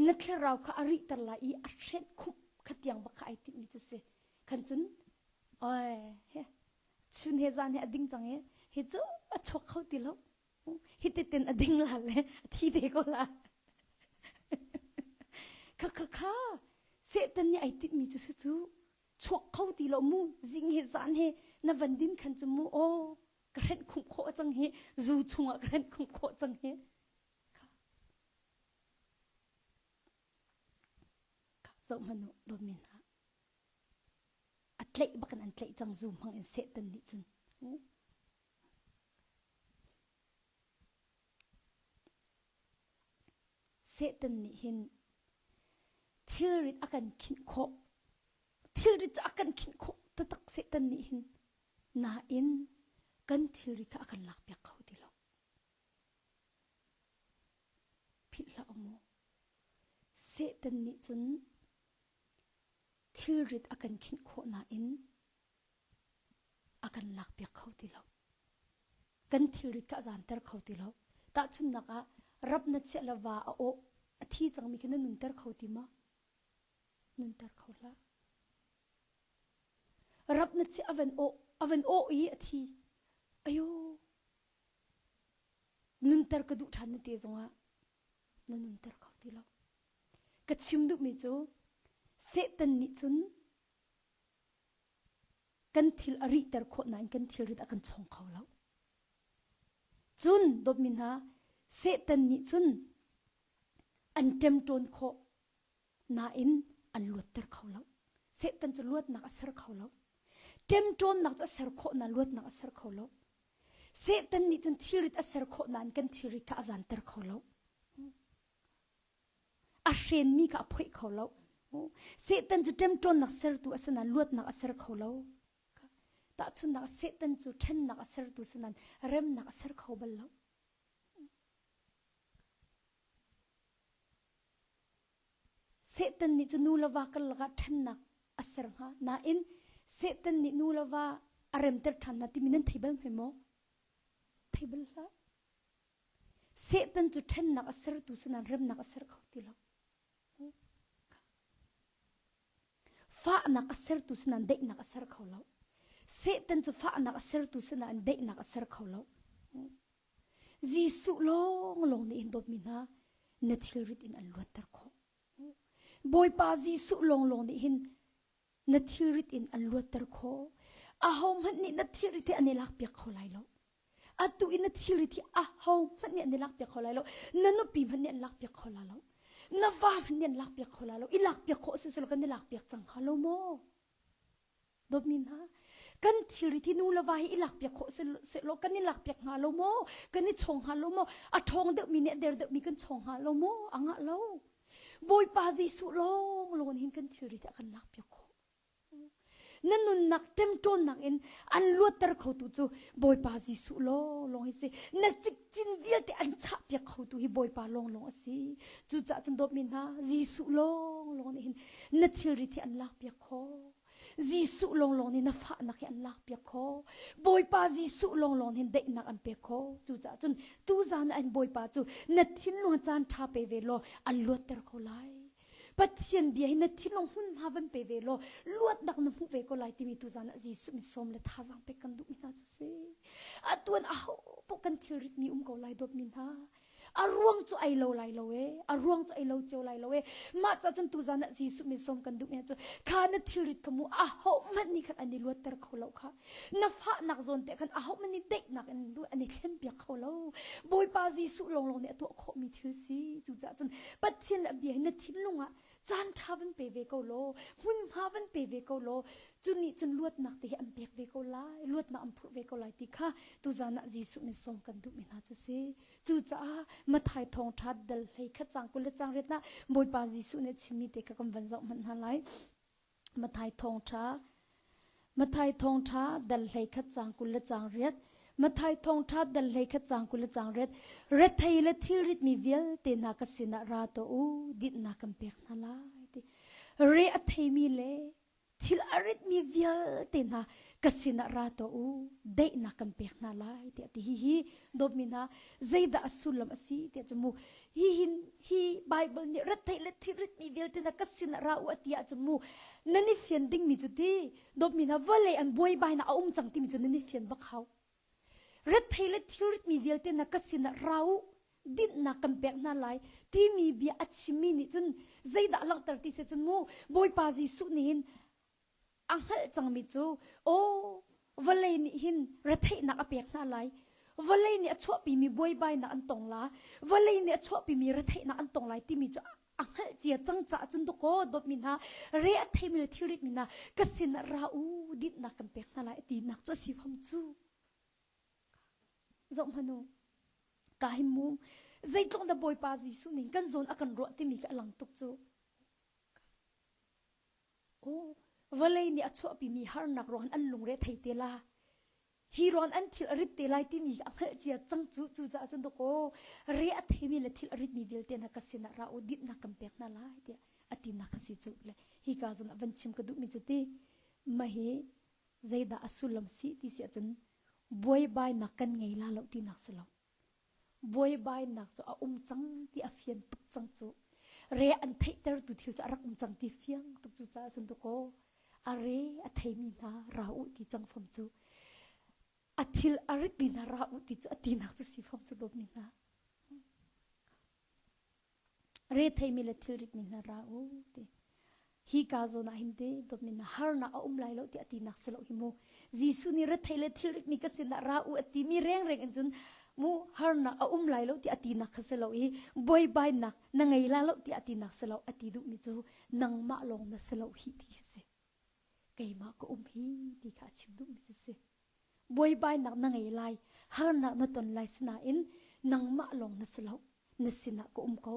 na thlarau kha a rihter lai i a hrenh khumh kha tiang bak kha ai tinhmi cu si khan cun oi he chun he zan he a ding cang i hi cu a chuak kho ti lo hi ti tin a ding la le a thi te ko la kha kha kha Satan nih ai tinhmi cu su cu chuak kho ti lo mu zing he zan he na van din khan cu mu aw ka hrenh khumh khawh cang hi zu chungah ka hrenh khumh khawh cang hi. Zoh hmanh u, dawtmi hna. A tlaih bak in an tlaih cang zu hmang in Satan nih cun. Satan nih hin thilrit a kan khinh khawh. Thilrit cu a kan khinh khawh taktak Satan nih hin. Nain kan thilri kha a kan lakpiak kho ti lo. Philh hlah u mu. Satan nih cun thilrit a kan khinh khawh nain a kan lakpiak kho ti lo. Kan thilrit kha a zaanter kho ti lo. Tahchunhnak ah, rap na chiah le va a awh, a thi cangmi khi na nunter kho ti maw? Nunter kho hlah. Rap na chiah a van awh, a van awh i a thi. Ayo, nunter ka duh ṭhan na ti zongah na nunter kho ti lo. Ka chim duhmi cu Satan nih cun kan thil a rihter khawh nain kan thilrit a kan chawng kho lo. Cun dawtmi hna, Satan nih cun an ṭemṭawn khawh nain an luatter kho lo. Satan cu luatnak a ser kho lo. Ṭemṭawnnak cu a ser khawh nain luatnak a ser kho lo. Satan nih cun thilrit a ser khawh nain kan thilrit kha a zanter kho lo. A hrenmi kha a phoih kho lo. Satan cu ṭemṭawnnak sertu a si nain luatnak a ser kho lo. Tahchunhnak Satan cu ṭhennak a sertu si nain remnak a ser kho bal lo. Satan nih cu nu le va karlak ah ṭhennak a ser hnga. Nain Satan nih nu le va a remter ṭhan hna timi nan thei bal hme maw? Thei bal hlah. Satan cu ṭhennak a sertu si nain remnak a ser kho ti lo. Fahnak a sertu si nain daihnak a ser kho lo. Satan cu fahnak a sertu si nain daihnak a ser kho lo. Jesuh lawnglawng nih hin dawtmi hna na thilrit in an luatter khawh. Bawipa Jesuh lawnglawng nih hin na thilrit in an luatter khawh. Ahohmanh nih na thilrit hi an i lakpiak kho lai lo. Atu in na thilrit hi ahohmanh nih an i lakpiak kho lai lo. Na nupi hmanh nih an lakpiak kho la lo. Na va hmanh nih an lakpiak kho la lo. I lakpiak khawh si selaw kan i lakpiak cang hnga lo maw? Dawtmi hna, kan thilrit hi nu le va hi i lakpiak khawh sehlaw kan i lakpiak hnga lo maw? Kan i chawng hnga lo maw? A ṭhawng deuhmi nih a der deuhmi kan chawng hnga lo maw? A ngah lo. Bawipa Jesuh lawnglawng hin kan thilrit a kan lakpiak khawh. Na nunnak ṭemṭawnnak in an luatter khotu cu Bawipa Jesuh lawnglawng hi si. Na cikcin vialte an chahpiak khotu hi Bawipa lawnglawng a si. Cucaah cun dawtmi hna, Jesuh lawnglawng nih hin na thilrit hi an lakpiak khawh. Jesuh lawnglawng nih na fahnak hi an lakpiak khawh. Bawipa Jesuh lawnglawng nih daihnak an pek khawh. Cucaah cun tuzan ah an Bawipa cu na thinlung caan ṭha pe ve law an luatter ko lai. Pathian bia hi na thinlung hmunhma van pe ve law luatnak na hmuh ve ko lai timi tuzan ah Jesuh min sawm le thazaang pek kan duhmi hna cu si. Atuan aho paoh kan thilrit mi um ko lai dawtmi hna. A ruang cu ai lo lai lo e. A ruang cu ai lo cio lai lo e. Mah ca cun tuzan ah Jesuh min sawm kan duh mi cu kha na thilrit kha mu aho hmanh nih khan an i luatter kho lo kha. Na fahnak zawn te khan aho hmanh nih daihnak in an i thlen piak kho lo. Bawipa Jesuh lawnglawng nih a tuah khawhmi thil si. Cucaah cun Pathian a bia hi na thinlung ah caan ṭha van pe ve ko law hmunhma van pe ve ko law cu nih cun luatnak te hi an pek ve ko lai luatnak an phurh ve ko lai ti kha tuzan ah Jesuh min sawm kan duhmi hna cu si cucaah Mathai thawngṭha dal hlei khat cang 20 le cang riat ah Bawipa Jesuh nih a chimmi te kha kan van zoh hmanh hna lai Mathai thawngṭha Mathai thawngṭha dal hlei khat cang 20 le cang riat Mathai thawngṭha dal hlei khat cang 20 le cang riat Rethei le thilrit mi vialte hna ka sinah ra tuah u dinhnak kan pek hna lai ti re a theimi le thil a ritmi vialte hna ka sinah ra tuah u daihnak kan pek hna lai tiah ti hi hi dawtmi hna zeidah a sullam a si tiah cu mu hi hin hi Bible nih retheih le thilritmi vialte hna ka sinah ra u a ti ahcun mu nan i fian dingmi cu ti dawtmi hna vawlei an buaibainak a um cang timi cu nan i fian bak hau rethei le thilritmi vialte hna ka sinah ra u dinhnak kan pek hna lai timi bia a chimmi nih cun zeidah langhter ti si cun mu Bawipa Jesuh nih hin a hngalh cangmi cu aw vawlei nih hin retheihnak a pek hna lai vawlei nih a chuahpimi buaibainak an tong la vawlei nih a chuahpimi retheihnak an tong lai timi cu a A hngalh cia cang caah cun dawkaw dawtmi hna, re a theimi le thilrit mi hna, ka sinah ra u, dinhnak kan pek hna lai a tinak cu a si fam cu. Zoh hmanh u, ka hi mu, zeitluk dah Bawipa Jesuh nih kan zawn a kan ruah timi kha a lang tuk cu. Aw, vawlei nih a chuahpimi harnak ruang an lungre thei te la. Hi ruang an thil a rit te lai timi a hngalh cia cang cu. Cucaah cun dawkaw re a theimi le thil a ritmi vialte hna ka sinah ra u, dinhnak kan pek hna lai tiah a tinak kha si cu. Le hi ka zawn ah van chim ka duhmi cu ti mah hi zeidah a sullam si ti si ahcun buaibainak kan ngei la lo tinak si lo. Buaibainak cu a um cang ti a fian tuk cang cu. Re an theihtertu thil cu a rak um cang ti fiang tuk cu caah cun dawkaw a re a theimi hna ra u ti cang fam cu. A thil a ritmi hna ra u ti cu a tinak cu si fam cu dawtmi hna. Re theimi le thilritmi hna ra u ti. Hi ka zawn ah hin ti dawtmi hna harnak a um lai lo tiah tinak si lo hi mu. Jesuh nih rethei le thilritmi ka sinah ra u a timi rengreng in cun mu harnak a um lai lo tiah tinak kha si lo i buaibainak na ngei la lo tiah tinak si lo a ti duhmi cu nangmah lawng na si lo hi ti khi si. Keimah ka um hi ti kha a chim duhmi cu si. Buaibainak na ngei lai, harnak na ton lai sinain nangmah lawng na si lo, na sinah ka um ko.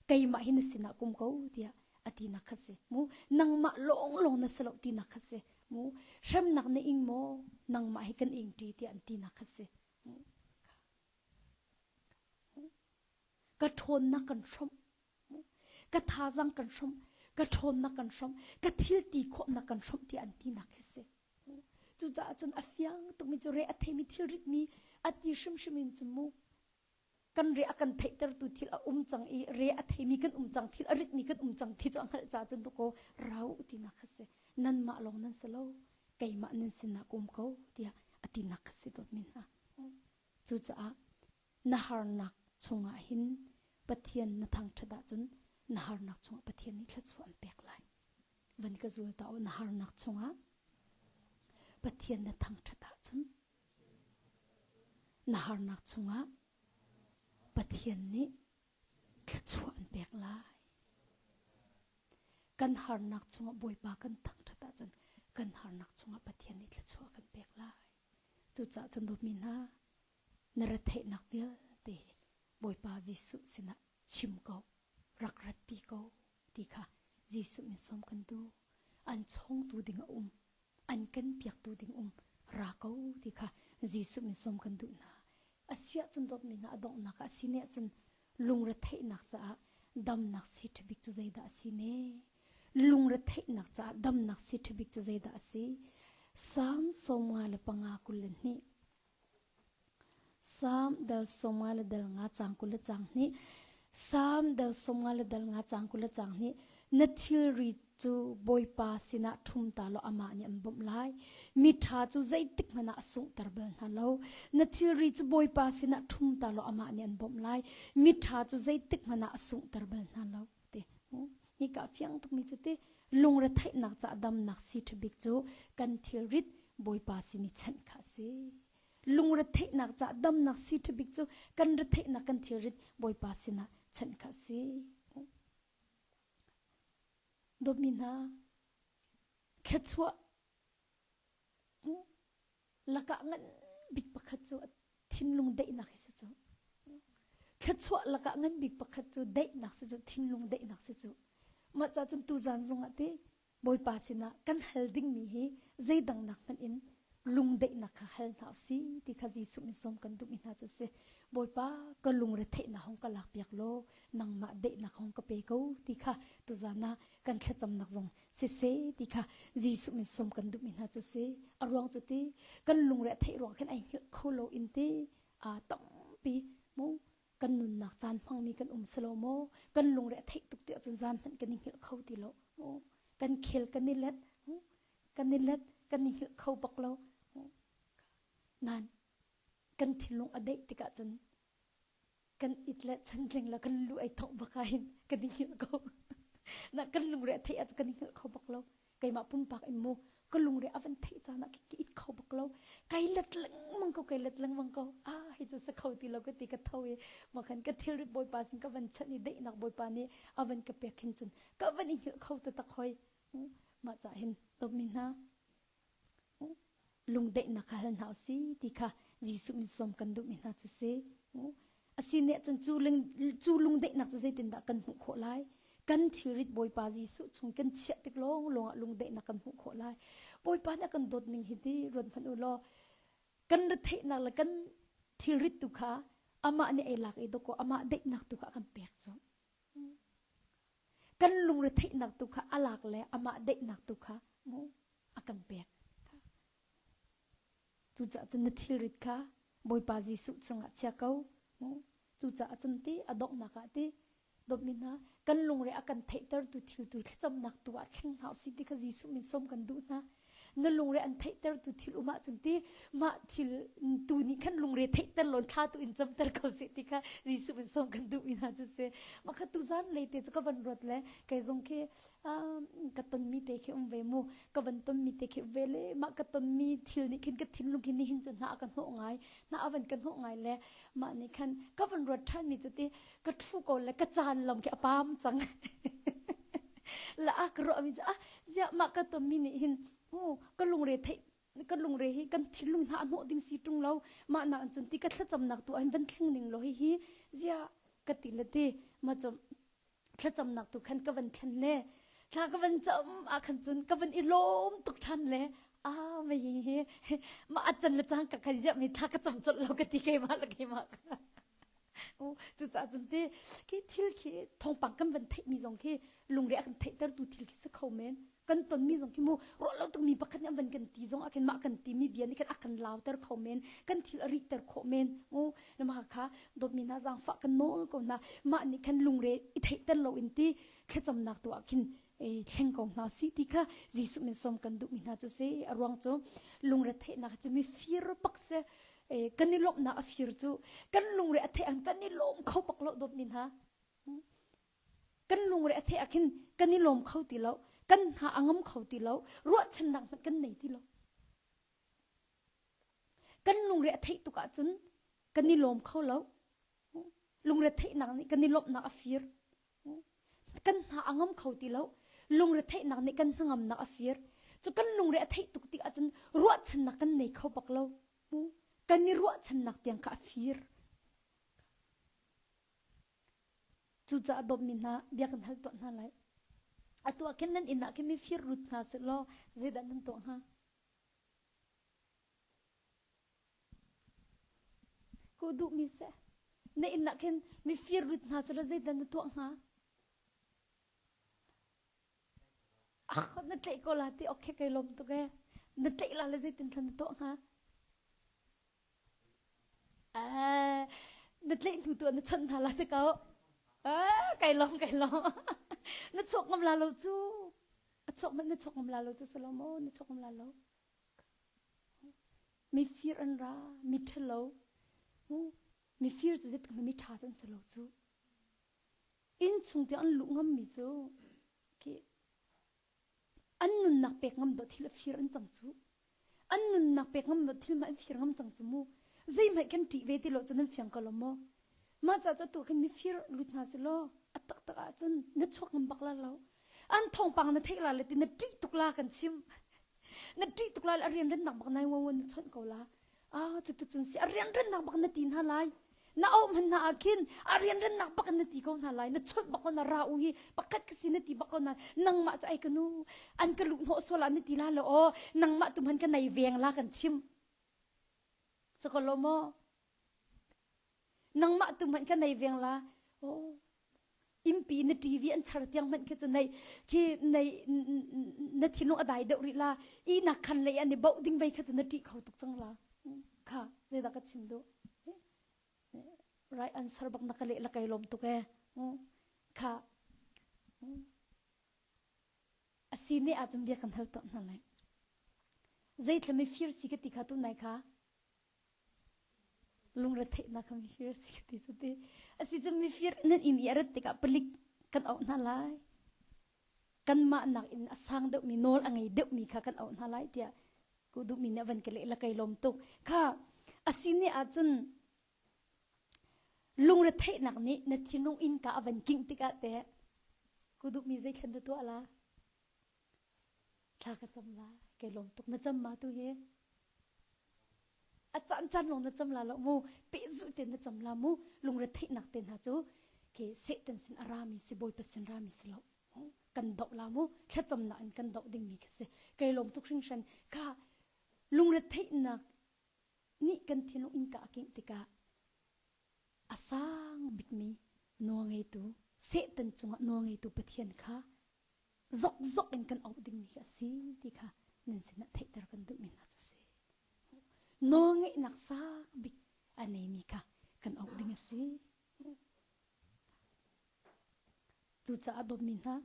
Keimah hi na sinah ka um ko tiah a tinak kha si. Mu nangmah lawng lawng na si lo tinak kha si. Mu hremnak na ing maw? Nangmah hi kan ing ṭi tiah an tinak kha si. Ka ṭhawnnak kan hrawmh. Ka thazaang kan hrawmh. Ka ṭhawnnak kan hrawmh. Ka thil ti khawhnak kan hrawmh tiah an tinak khi si. Cucaah cun a fiang tukmi cu re a theimi thil ritmi a ti hrimhrim in cu mu kan re a kan theihtertu thil a um cang i re a theimi kan um cang thil a ritmi kan um cang ti cu a hngalh caah cun dakaw rau tinak kha si nanmah lawng nan si lo keimah nan sinah ka um ko tiah a tinak kha si dawtmi hna cucaah na harnak chungah hin Pathian na thangṭhat ahcun na harnak chungah Pathian nih thluachuah an pek lai. Van ka zul ta u na harnak chungah Pathian na thangṭhat ahcun na harnak chungah Pathian nih thluachuah an pek lai. Kan harnak chungah Bawipa kan thangṭhat ahcun kan harnak chungah Pathian nih thluachuah kan pek lai. Cucaah cun dawtmi hna na retheihnak vialte hi Bawipa Jesuh sinah chim ko, rak ratpi ko ti kha Jesuh min sawm kan duh. An chawngtu ding a um, an kan piaktu ding um, ra ko ti kha Jesuh min sawm kan duh hna. Asiah cun dawtmi hna a donghnak ah a si ne ahcun lungretheihnak caah damnak si ṭhabik cu zeidah a si ne? Lungretheihnak caah damnak si ṭhabik cu zeidah a si? Salm 55 22 Salm dal 50 le dal nga cang 20 le cang hnih Salm dal 50 le dal nga cang 20 le cang hnih Na thilri cu Bawipa sinah ṭhum ta law amah nih an bawmh lai. Miṭha cu zeitik hmanh ah a sunghter bal hna lo. Na thilri cu Bawipa sinah ṭhum ta law amah nih an bawmh lai. Miṭha cu zeitik hmanh ah a sunghter bal hna lo. Ti. Hika fiang tukmi cu ti lungretheihnak caah damnak si ṭhabik cu kan thilrit Bawipa sin i chanh kha a si. Lungretheihnak caah damnak si ṭhabik cu kan retheihnak kan thilrit Bawipa sinah chanh kha a si. Dawtmi hna, thluachuah lakah ngan bik pakhat cu thinlung daihnak hi si cu. Thluachuah lakah ngan bik pakhat cu daihnak si cu, thinlung daihnak si cu. Mah ca cun tuzan zongah ti Bawipa sinah kan hal dingmi hi zeidang nak hmanh in lungdaihnak kha hal hna usih ti kha Jesuh min sawm kan duhmi hna cu a si. Bawipa ka lungretheihnak hong ka lakpiak law nangmah daihnak hong ka pe ko ti kha tuzan ah kan thlacamnak zong siseh ti kha Jesuh min sawm kan duhmi hna cu a si. A ruang cu ti kan lungre a theih ruang khin ai hngilh kho lo in ti aa tampi mu kan nunnak caan hmangmi kan um si lo maw kan lungre a theih tuk ti ahcun zan hmanh kan i hngilh kho ti lo kan khel kan i let kan i let kan i hngilh kho bak lo nan kan thinlung a deih tikah cun kan it le chantling le kan lu ai thongh bak ah hin kan i hngilh ko na kan lungre a theih ahcun kan i hngilh kho bak lo keimah pumpak in mu. Ka lungre a van theih caan ah ka it kho bak lo. Kai let lengmang ko, kai let lengmang ko. Ah, hi cu sa kho ti lo ka ti ka tho i ma khan ka thilrit Bawipa sin ka van chanh i daihnak Bawipa nih a van ka pek hin cun ka van i hngilh kho taktak hoi. Mah ca hin dawtmi hna lungdaihnak kha hal hna usih ti kha Jesuh min sawm kan duhmi hna cu si. Asi nih cun cu, cu lungdaihnak cu zeitindah kan hmuh khawh lai? Kan thilrit Bawipa Jesuh chung kan chiah tik lawng lawng ah lungdaihnak kan hmuh khawh lai. Bawipa nih a kan dawt ning hi ti ruat hmanh u law kan retheihnak le kan thilrit tu kha amah nih ei lak i dawkaw amah daihnak tu kha a kan pek cu. Kan lungretheihnak tu kha a lak le amah daihnak tu kha mu a kan pek. Cucaah cun na thilrit kha Bawipa Jesuh cungah chia ko. Mu. Cucaah cun ti a donghnak ah ti dawtmi hna kan lungre a kan theihtertu thil tu thlacamnak tu ah thleng hna usih ti kha Jesuh min sawm kan duh hna. Na lungre an theihtertu thil um ahcun ti mah thil tu nih khan lungre theihter lawn thla tu in camter ko seh ti kha Jesuh min sawm kan duhmi hna cu si. Mah kha tuzan lei te cu ka van ruat le kei zong khi ka tonmi te khi um ve mu ka van tonmi te khi ve le mah ka tonmi thil nih khin ka thinlung khi nihin cu hna a ka hnawh ngai hna a van ka hnawh ngai le mah nih khan ka van ruat ṭhan mi cu ti ka ṭhu ko le ka caan lam khi a pam cang la a ka ruah mi cu ah ziah mah ka tonmi nih hin ka lungre theih ka lungre hi kan thinlung hna a hnawh ding si ṭung lo mah nak cun ti ka thlacamnak tu ah hin van thleng ning lo hi hi ziah ka ti le ti ma cu thlacamnak tu khan ka van thlen le thla ka van cam ah khan cun ka van i lawm tuk ṭhan le ah mei hi mah a can le cang ka khan ziah mi thla ka cam colh lo ka ti keimah le keimah ka cucaah cun ti khi thil khi thawngpang kan van theih mi zong khi lungre a kan theihter tu thil khi si kho men kan tonmi zong khi mu ruah lo tukmi pakhat nih an van kan ti zong ah khin mah kan timi bia nih khan a kan lauter kho men kan thil a rihter khawh men mu mah kha dawtmi hna zaangfah kan nawl ko hna mah nih khan lungre i theihter lo in ti thlacamnak tu ah khin thleng ko hna si ti kha Jesuh min sawm kan duhmi hna cu si a ruang cu lungre theihnak cu mi fir bak si kan i lawmhnak a fir cu kan lungre a theih ang kan i lawm kho bak lo dawtmi hna Kan lungre a theh ah khin kan i lawm kho ti lo, kan hna a ngam kho ti lo, ruahchannak hmanh kan nei ti lo. Kan lungre a theih tuk ahcun kan i lawm kho lo. Lungre theihnak nih kan i lawmhnak a fir. Kan hna a ngam kho ti lo. Lungre theihnak nih kan hnangamnak a fir. Cu kan lungre a theih tuk tik ahcun ruahchannak kan nei kho bak lo. Kan i ruahchannak tiang kha a fir. Cucaah dawtmi hna, bia kan hal tuah hna lai. Atu ah khin nan inn ah khin mifir lut hna sehlaw zeidah nan tuah hnga? Ku duhmi seh. Na inn ah khin mifir lut hna sehlaw zeidah na tuah hnga? Ah, na tlaih ko la ti okay kai lawm tuk ee. Na tlaih la le zeitin thlan na tuah hnga? Na tlaih hnu tu ah na chawnh hna la te ko. Kai lawm kai lawm. Na chuak ngam la lo cu. A chuak hmanh na chuak ngam la lo cu Salomo na chuak ngam la lo. Mifir an ra, mi ṭhalo. Mifir cu zeitluk mi ṭha cu an si lo cu. Inn chung tiang an luh ngam mi cu khi An nunnak pek ngam dawh thil a fir an cang cu. An nunnak pek ngam dawh thil mah an fir ngam cang cu mu. Zeihmanh kan ṭih ve ti lo cu nan fiang ko lo maw? Mah ca cu tu khin mifir lut hna si law a taktak ahcun na chuak ngam bak la lo. An thawngpang na theih la le ti na ṭih tuk la kan chim. Na ṭih tuk la le a rianrennak bak nai wawan na chawnh ko la. Ah cuticun si a rianrennak bak na ti hna lai. Na auh hmanh hna ah khin a rianrennak bak in na ti ko hna lai. Na chawnh bak ko na ra u hi pakhat ka si na ti bak ko na nangmah cu ai ka nu an ka luh hnawh sual ah na ti la lo aw nangmah tu hman ka nei veng la kan chim. Sako lo maw? Nangmah tu hmanh ka nei veng la. Oh impi na TV an char tiang hmanh khi cu nei khi nei na thinlung a dai deuh rih la i nak khan lei an i boh ding vei kha cu na ṭih kho tuk cang la kha zeidah ka chim duh right answer bak na ka leh la kai lawm tuk e kha asi ne ahcun bia kan hal tuah hna lai zeithla mi fir si ka ti kha tu nai kha Lungretheihnak kha mifir a si ka ti cu ti. Asi cu mifir nan inn i a rat tikah palik kan auh hna lai. Kanmah nakin a sang deuhmi nawl a ngei deuhmi kha kan auh hna lai tiah ku duhmi nih a van ka leh la kai lawm tuk. Kha a si ni ahcun lungretheihnak nih na thinlung innka a van kingh tikah teh ku duhmi zeithlen na tuah la? Thla ka cam la, kai lawm tuk. Na cam ma tu hi? A caan caan lawng na cam la lo mu. Pehzulh tein na cam la mu. Lungretheihnak te hna cu ke Satan sin a rami si Bawipa sin rami si lo. Kan doh la mu. Thlacamnak in kan doh dingmi khi si. Kai lawm tuk hringhran. Kha lungretheihnak nih kan thinlung innka a kingh tikah a sang bikmi nawlngeitu Satan cungah nawlngeitu Pathian kha zokzok in kan auh dingmi khi a si ti kha nan sinah theihter kan duhmi hna cu si. Nawlngeihnak sang bik a neimi kha kan auh ding a si. Cucaah dawtmi hna,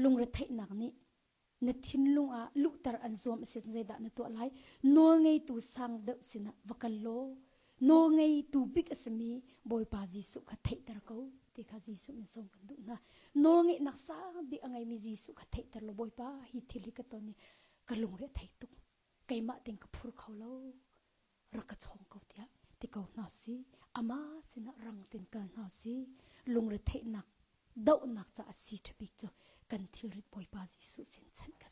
lungretheihnak nih na thinlung ah luhter an zuam a si cun zeidah na tuah lai? Nawlngeitu sang deuh sinah va kal law nawlngeitu bik a simi Bawipa Jesuh kha theihter ko ti kha Jesuh min sawm kan duh hna. Nawlngeihnak sang bik a ngeimi Jesuh kha theihter law Bawipa hi thil hi ka ton i ka lungre a thei tuk. Keimah tein ka phur kho lo. Rak ka chawng ko tiah ti ko hna si. Amah sinah rang tein kal hna si. Lungre theihnak dohnak caah si ṭha bik cu kan thilrit Bawipa Jesuh sin chanh kha.